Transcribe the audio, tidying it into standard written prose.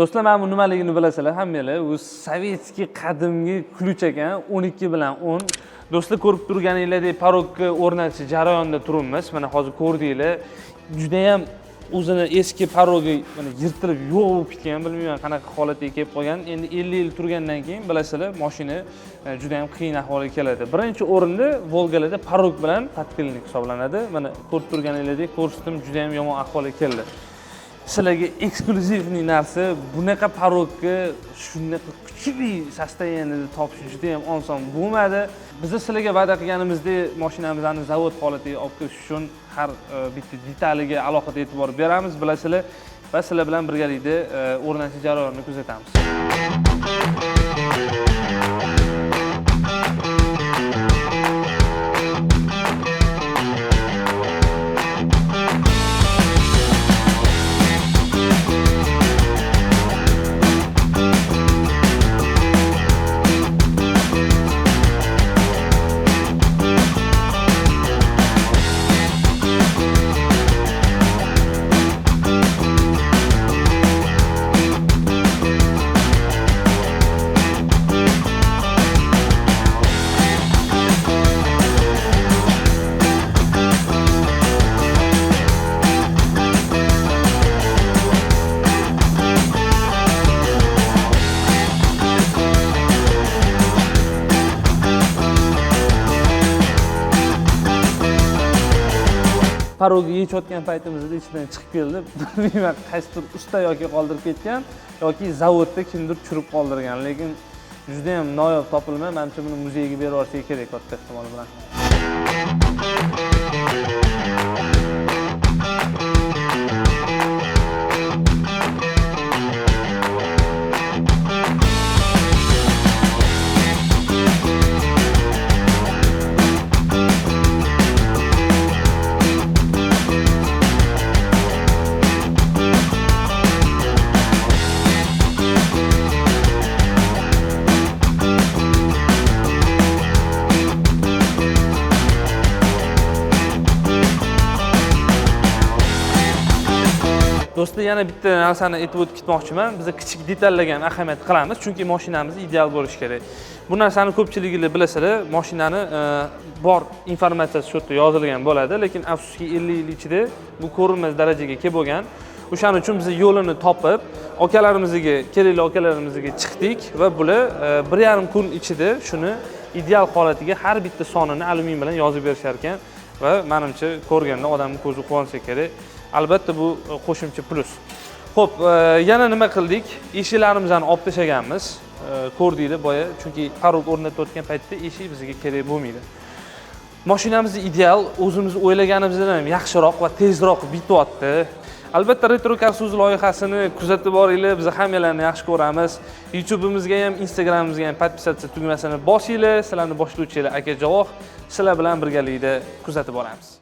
Do'stlar, mana bu nimaligini bilasizlar hammanglar. Bu советский qadimgi ключ ekan, 12 bilan 10. Do'stlar, ko'rib turganinglardek, порог ni o'rnatish jarayonida turibmiz. Mana hozir ko'rdinglar. Judayam o'zini eski порог i mana yirtilib yo'q bo'lib ketgan, bilmayman qanaqa holatga kelib qolgan. Endi 50 yil turgandan keyin, bilasizlar, mashina juda ham qiyin ahvolga keladi. Birinchi o'rinda Volgalarda порог bilan подкрыльник hisoblanadi. Mana ko'rib turganinglardek, ko'rsatdim, juda ham yomon ahvolga keldi. Sizlarga эксклюзивный narsa, bunaqa порог ni shunaqa kuchli состояние da topish juda ham oson bo'lmadi. Biz sizlarga va'da qilganimizdek, mashinamizni zavod holatiga olib kirish uchun har bitta detaliga alohida e'tibor beramiz, bilasizlar, va sizlar bilan birgalikda o'rnatish jarayonini kuzatamiz. Порог ni yechayotgan paytimizda ichidan chiqib keldi. Bilmayman, qaysidir usta yoki qoldirib ketgan yoki zavodda kimdir tushirib qoldirgan, lekin juda ham noyob topilma. Manimcha, buni muzeyga berib yuborsak kerak katta ehtimol bilan. Do'stlar, yana bitta narsani aytib o'tib ketmoqchiman. Biz kichik detallarga ham ahamiyat qilamiz, chunki mashinamiz ideal bo'lishi kerak. Bu narsani ko'pchiliginglar bilasizlar, mashinani bor informatsiyasi shu yerda yozilgan bo'ladi, lekin afsuski 50 yil ichida bu ko'rinmas darajaga kelib bo'lgan. O'shaning uchun biz yo'lini topib, akalarimizga, kerakli akalarimizga chiqdik va bular 1,5 kun ichida shuni ideal holatiga har bitta sonini alyumin bilan yozib berishar ekan va menimcha ko'rganda odamning ko'zi quvonsa kerak. Albatta bu qo'shimcha плюс. Xo'p, yana nima qildik? Eshiklarimizni olib tashlaganmiz. Ko'rdinglar boya, chunki порог o'rnatayotgan paytda eshik bizga kerak bo'lmaydi. Mashinamiz ideal, o'zimiz o'ylaganimizdan ham yaxshiroq va tezroq bityapti. Albatta Retro Cars uz loyihasini kuzatib boringlar, biz hammalarini yaxshi ko'ramiz. YouTube'imizga ham, Instagramimizga ham подписаться tugmasini bosinglar. Sizlarni boshlovchilar aka Javoh, sizlar bilan birgalikda kuzatib boramiz.